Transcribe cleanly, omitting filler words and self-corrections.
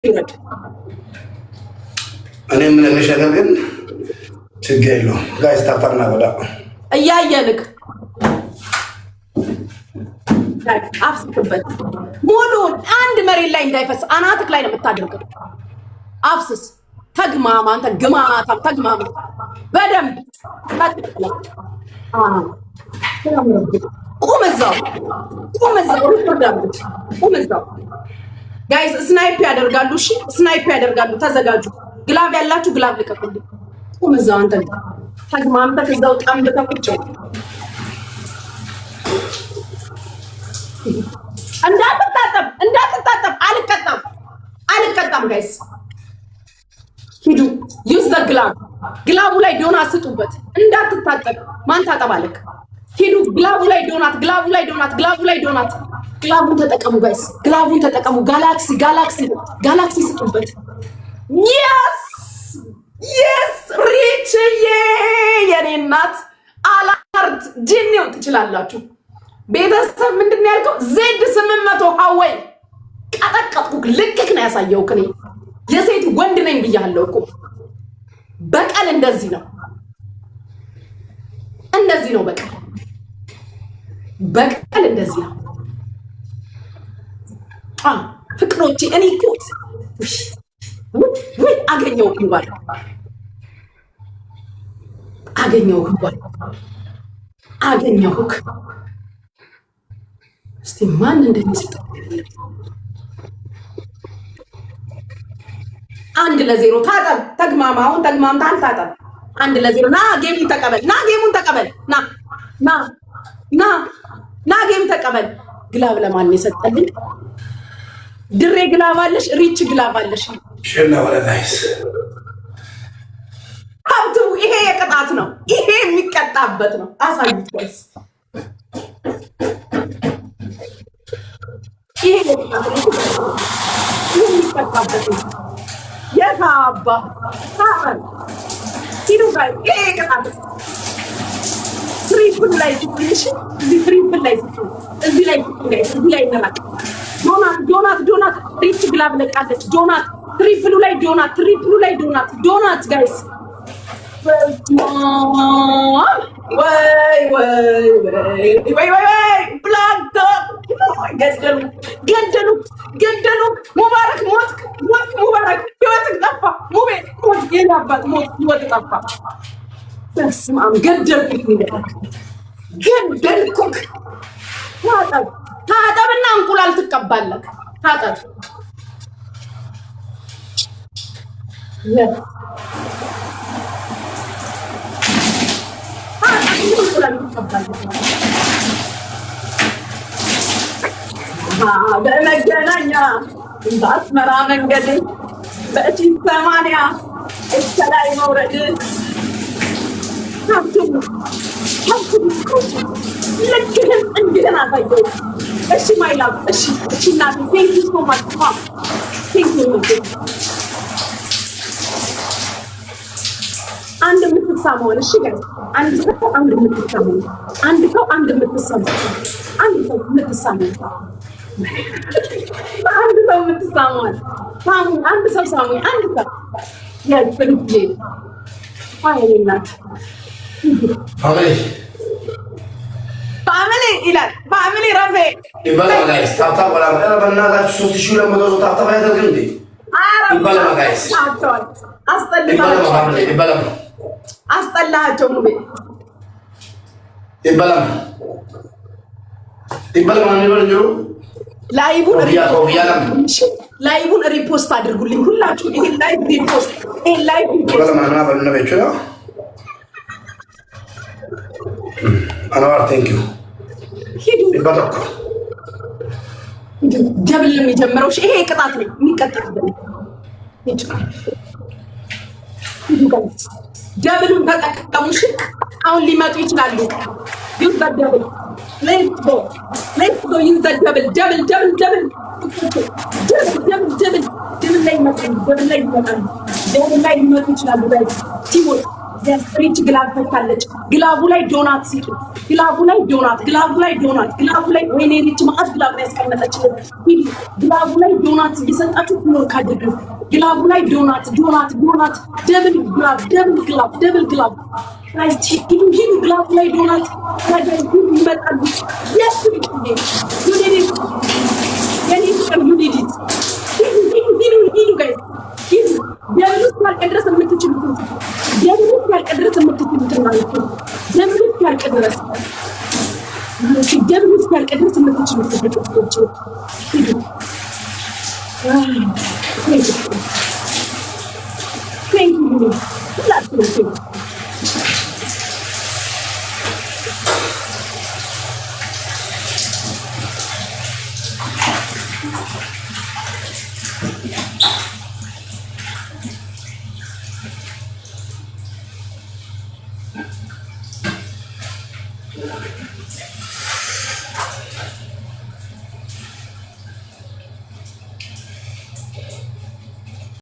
ይውረድ። እኔ የምነግርሽ ነገር ግን ችግር የለውም። Guys, tap tap ና ጎዳ። እያየንክ አፍስስበት ሙሉን፣ አንድ መሬት ላይ እንዳይፈስ አናትክ ላይ ነው የምታደርገው። አፍስስ። ተግማማ፣ አንተ ግማታም ተግማማ በደንብ። ቁም እዛው፣ ቁም እዛው፣ ቁም እዛው። Guys, snipe ያደርጋሉ። እሺ፣ snipe ያደርጋሉ። ተዘጋጁ። Glove ያላችሁ glove ልቀቁልኝ። ቁም እዛው፣ አንተ ተግማምተህ እዛው ጠምብተህ ቁጭ። እንዳትታጠብ፣ እንዳትታጠብ። አልቀጣም፣ አልቀጣም። Guys, ሂዱ። Use the glove። Glove ኡ ላይ ዶናት ስጡበት። እንዳትታጠብ። ማን ታጠባለክ? ሂዱ። Glove ኡ ላይ donut፣ glove ኡ ላይ donut፣ glove ኡ ላይ donut። Glove ኡን ተጠቀሙ guys፣ glove ኡን ተጠቀሙ። Galaxy፣ galaxy፣ galaxy ስጡበት። Yes, ሪችዬ የኔ እናት፣ አላርት ጂኒው ትችላላችሁ። ቤተሰብ ምንድን ነው ያልከው? Z 800 ሀወይ ቀጠቀጥኩክ። ልክክ ነው ያሳየውክ። እኔ የሴት ወንድ ነኝ ብያለሁ እኮ። በቀል እንደዚህ ነው፣ እንደዚህ ነው በቀል። በቀል እንደዚህ ነው። ፍቅሮቼ፣ እኔ እኮ ውይ አገኘው ይባል፣ አገኘው ይባል፣ አገኘሁክ። እስቲ ማን እንደሚሰጥ። 1-0። ታጠብ፣ ተግማማ። አሁን ተግማምተሃል። ታጠብ። 1-0። ና game ኡን ተቀበል። ና game ኡን ተቀበል። ና፣ ና፣ ና፣ ና game ተቀበል። Glove ለማን የሰጠልኝ? ድሬ glove አለሽ፣ ሪች glove አለሽ። ሀብቱ ይሄ የቅጣት ነው። ይሄ የሚቀጣበት ነው። አሳዩት guys። ይሄ የቅጣት ነው። ይሄ የሚቀጣበት ነው። የታባ ታጠብ። ሂዱ guys። ይሄ የቅጣት ነው። Triple ላይ ስጡኝ። እሺ፣ እዚህ triple ላይ ስጡ። እዚህ ላይ ስጡ guys። እዚህ ላይ እንራቅ። Donut፣ donut፣ donut። ሪች glove ለቃለች። Donut triple ኡ ላይ donut፣ triple ኡ ላይ donut፣ donut guys። ወይ ወይ ወይ ወይ ወይ፣ ብላክ ገደሉ፣ ገደሉ፣ ገደሉ። ሙባረክ ሞትክ፣ ሞትክ። ሙባረክ ህይወትክ ጠፋ። ሙቤ ሞት፣ የኔ አባት ሞት፣ ህይወት ጠፋ። በስመ አብ ገደልኩት፣ ሙባረክ ገደልኩክ። ታጠብ፣ ታጠብና እንቁላል ትቀባለህ። ታጠብ። እንቁላል ትቀባለህ። በመገናኛ በአስመራ መንገድ በእቺ 80 እስከ ላይ መውረድ። ሀብቱ፣ ሀብቱ፣ ልክህን እንግህን አሳየው። እሺ my love፣ እሺ፣ እሺ እናቴ፣ thank you so much, thank you። አንድ የምትሳመውን፣ እሺ guys፣ አንድ ሰው አንድ የምትሳመውን፣ አንድ ሰው አንድ የምትሳመውን፣ አንድ ሰው የምትሳመውን፣ አንድ ሰው የምትሳመውን ሳሙኝ። አንድ ሰው ሳሙኝ። አንድ ሰው የፍልጄ አይ እናት። Family. Family ይላል። Family ረፌ። ይባላል guys። Tap tap ወላ። ኧረ በእናታችሁ 3200 ሰው tap tap አያደርግም እንዴ? ይባላል guys። አስጠልታቸው። ይባላል። አስጠላቸው ሙቤ። ይባላል፣ ይባላል። ማን ይበል እንጂ። Live ኡን live ኡን repost አድርጉልኝ ሁላችሁ። ይሄን live repost፣ ይሄን live repost። ይባላል። አኗር thank you። ይባላል። Double የሚጀምረው ይሄ ቅጣት ነው የሚቀጣበት። Double ኡን ተጠቀሙ። እሺ አሁን ሊመጡ ይችላሉ። Use the double, let's go, let's go። Use the double, double, double, double, double, double, double። Double ላይ ይመጣሉ። Double ላይ ይመጣሉ። Double ላይ ሊመጡ ይችላሉ። Guys, teamwork። ሪች glove ፈታለች። Glove ኡ ላይ ዶናት ሲጡ፣ glove ኡ ላይ donut፣ glove ኡ ላይ donut፣ glove ኡ ላይ፣ ወይኔ ሪች ማአት glove ነው ያስቀመጠችልን። ሂዱ፣ glove ኡ ላይ ዶናት እየሰጣችሁ teamwork አድርጉ። Glove ኡ ላይ donut፣ donut፣ donut፣ double glove፣ double glove፣ double glove። Guys፣ ሂዱ፣ ሂዱ፣ glove ኡ ላይ ዶናት። ሂዱ፣ ይመጣሉ። Yes, you did it። የኔ ፍቅር፣ you did it። ሂዱ፣ ሂዱ፣ ሂዱ፣ ሂዱ guys፣ ሂዱ። Double ኡ እስኪያልቅ ድረስ የምትችሉትን፣ double ኡ እስኪያልቅ ድረስ የምትችሉትን ማለት ነው። Double ኡ እስኪያልቅ ድረስ፣ double ኡ እስኪያልቅ ድረስ የምትችሉትን ሂዱ። Thank you፣ ሁላችሁም።